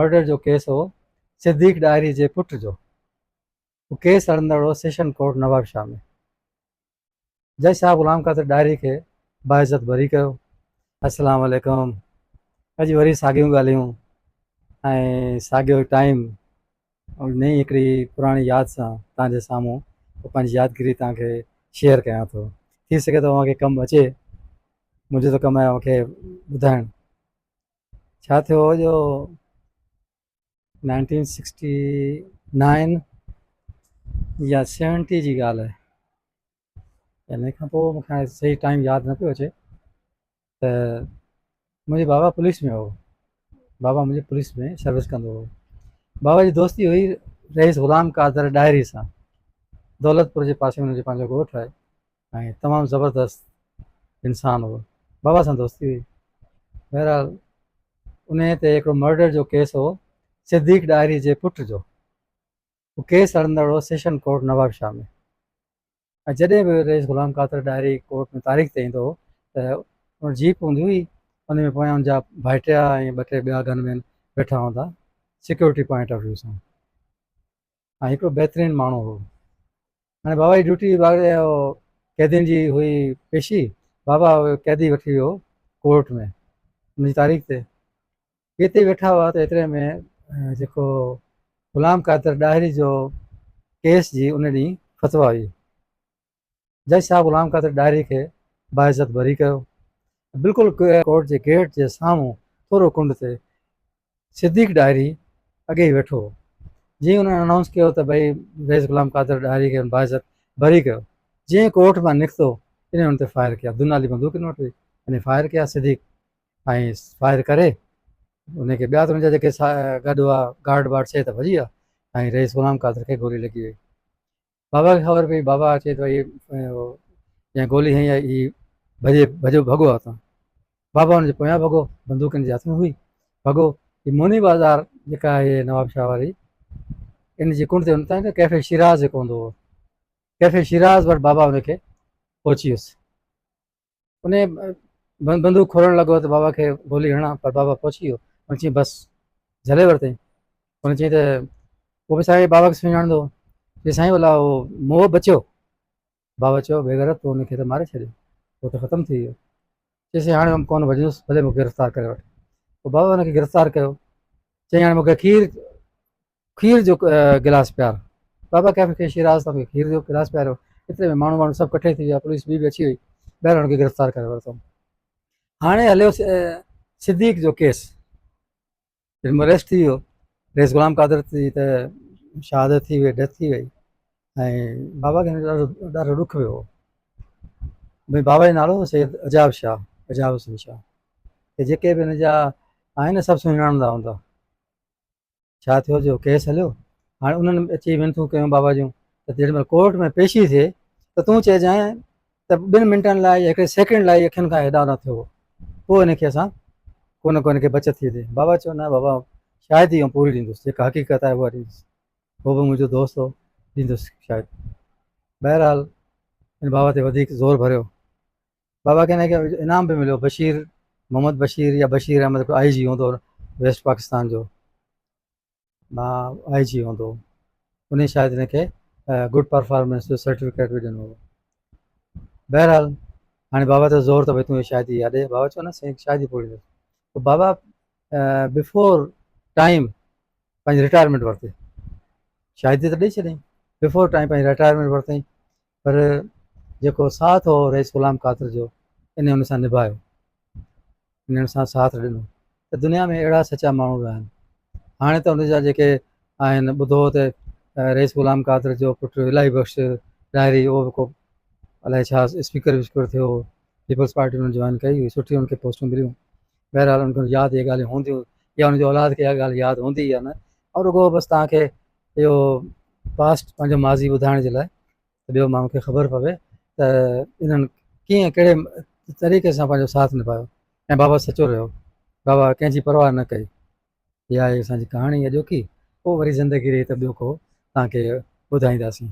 Murder جو case هو صديق ڏاهري جي پٽ جو. هو ڪيس هلندڙ هو سيشن ڪورٽ نوابشاهه ۾. جج صاحب غلام قادر ڏاهري کي باعزت بري ڪيو. السلام عليڪم اڄ وري ساڳيون ڳالهيون ۽ ساڳيو ٽائيم نئين هڪڙي پراڻي ياد سان توهان جي سامهون پنهنجي يادگيري توهان کي شيئر ڪيان ٿو. ٿي سگهي ٿو اوهان کي ڪم اچي، منهنجو ته ڪم آهي اوهان کي ٻڌائڻ. ڇا ٿيو هو جو 1969 يا 70 جي ڳالهه آهي ان کان پوء مونکي هاڻي صحيح ٽائيم ياد نه پيو اچي ته منهنجي بابا پوليس ۾ هو بابا منهنجي پوليس ۾ سروس ڪندو هو بابا جي دوستي هئي رئيس غلام قادر ڏاهري سان دولتپور جي پاسي هن جو پنهنجو ڳوٺ آهي ۽ تمام زبردست انسان هو بابا سان دوستي هئي بهرحال انهي تي هڪڙو مرڊر جو ڪيس هو صديق ڏاهري جي پٽ جو هو ڪيس هلندڙ هو سيشن ڪورٽ نوابشاهه ۾ ۽ جڏهن به رئيس غلام قادر ڏاهري ڪورٽ ۾ تاريخ تي ايندو هو ته ان جيپ هوندي هئي ان ۾ پويان ان جا ڀائٽيا ۽ ٻه ٽي ٻيا گن مين ويٺا هوندا سيڪيورٽي پوائنٽ آف ويو سان ۽ هڪڙو بهترين ماڻهو هو هاڻي بابا جي ڊيوٽي قيدين جي هئي پيشي، بابا قيدي وٺي ويو ڪورٽ ۾ ان جي تاريخ تي اتي ويٺا هئا ته ايتري ۾ جيڪو غلام قادر ڏاهري جو ڪيس جي ان ڏينهن فتويٰ هئي. جج صاحب غلام قادر ڏاهري کي باعزت بري ڪيو. بلڪل ڪورٽ جي گيٽ جي سامهون ٿورو ڪنڊ تي صديق ڏاهري اڳي ئي ويٺو هو. جيئن انهن انائونس ڪيو ته ڀئي رئيس غلام قادر ڏاهري کي باعزت بري ڪيو. جيئن ڪورٽ مان نڪتو انهن ان تي فائر ڪيا. دونالي بندوق ان وٽ هئي. انهن فائر ڪيا صديق ۽ فائر ڪري ان کي ٻيا ته ان جا جيڪي گڏ هئا گارڊ وارڊ سي ته ڀڄي ويا ۽ رئيس غلام قادر کي گولي لڳي وئي. بابا کي خبر پئي، بابا چئي ٿو هي جنهن گولي هنئي آهي هي ڀڄي ڀڄو ڀڳو آهي اتان. بابا ان جي پويان ڀڳو، بندوق ان جي هٿ ۾ هئي، ڀڳو. هي موني بازار جيڪا آهي نوابشاهه واري ان جي ڪنڊ تي اتان ڪيفي شيراز جيڪو هوندو هو، ڪيفي شيراز وٽ بابا ان کي پهچي ويس. ان بندوق کولڻ لڳو ته بابا کي گولي هڻان پر بابا پهچي ويو. هن چيائين بس جهلي ورتائين. هن چيائين ته هو به سائين بابا کي سڃاڻندو هو. چيائين سائين ڀلا هو موهه بچيو؟ بابا چيو بيغيرت تو هن کي ته ماري ڇڏيو، هو ته ختم ٿي ويو. چيائين سائين هاڻي آئون ڪونه ڀڄندس ڀلي مون کي گرفتار ڪري وٺ. پوء بابا هن کي گرفتار ڪيو. چيائين هاڻي مون کي کير کير جو گلاس پيار. بابا ڪيفي کي شيراز تان کير جو گلاس پياريو. ايتري ۾ ماڻهو واڻو سڀ ڪٺي ٿي ويا، پوليس ٻي به اچي وئي. بهرحال هن کي گرفتار ڪري ورتو. هاڻي هليو صديق جو ڪيس. جن اريسٽ ٿي ويو. رئيس غلام قادر جي ته شهادت ٿي وئي، ڊيٿ ٿي وئي ۽ بابا کي ڏاڍو ڏاڍو ڏک ويو. ڀئي بابا جو نالو سيد عجاب شاهه، عجاب حسين شاهه. جيڪي به هن جا آهن سڀ سڃاڻندا هوندا. ڇا ٿيو جو ڪيس هليو هاڻي انهن اچي منٿون ڪيون بابا جون ته جيڏي مهل ڪورٽ ۾ پيشي ٿئي ته تون چئجانء ته ٻن منٽن لاء يا هڪڙي سيڪنڊ لاء اکين کان هيڏانهن هوڏانهن ٿيو هو پوء هن کي اسان ڪو نه ڪو هن کي بچت ٿي ٿئي بابا چيو نه بابا شاهدي آئون پوري ڏيندس جيڪا حقيقت آهي اها ڏيندس هو به منهنجو دوست هو ڏيندس شاهدي بهرحال هن بابا تي وڌيڪ زور ڀريو بابا کي هن کي انعام به مليو بشير محمد بشير يا بشير احمد هڪڙو آئي جي هوندو هو ويسٽ پاڪستان جو مان آئي جي هوندو هو ان شايد هن کي گڊ پرفارمنس جو سرٽيفڪيٽ به ڏنو هو بهرحال هاڻي بابا تي زور ته ڀئي تون شاهدي يا ڏي بابا چيو نه سائين شاهدي پوري ڏي پوء بابا بفور ٽائيم پنهنجي رٽائرمينٽ ورتي شاهدي ته ڏئي ڇڏيائين بفور ٽائيم پنهنجي رٽائرمينٽ ورتائين پر جيڪو ساٿ هو رئيس غلام قادر جو ان ان سان نڀايو ان ان سان ساٿ ڏنو ته دنيا ۾ اهڙا سچا ماڻهو به آهن هاڻي ته ان جا جيڪي آهن ٻڌو ته رئيس غلام قادر جو پٽ الاهي بخش ڏاهري اهو به ڪو الائي ڇا اسپيڪر وسپيڪر ٿيو هو پيپلز پارٽي ان جوائن ڪئي هئي سٺي ان کي پوسٽون مليون بهرحال ان کي ياد اهي ڳالهيون هونديون يا ان جي اولاد کي اها ڳالهه ياد هوندي يا نه ۽ رڳو بس توهان کي اهو پاسٽ پنهنجو ماضي ٻڌائڻ جي لاء ته ٻيو ماڻهو کي خبر پوي ته انهن ڪيئن ڪهڙي طريقي سان پنهنجو ساٿ نڀايو ۽ بابا سچو رهيو بابا ڪنهن جي پرواهه نه ڪئي اها آهي اسان جي ڪهاڻي اڄوڪي پوء وري زندگي رهي ته ٻيو ڪو توهان کي ٻڌائينداسين.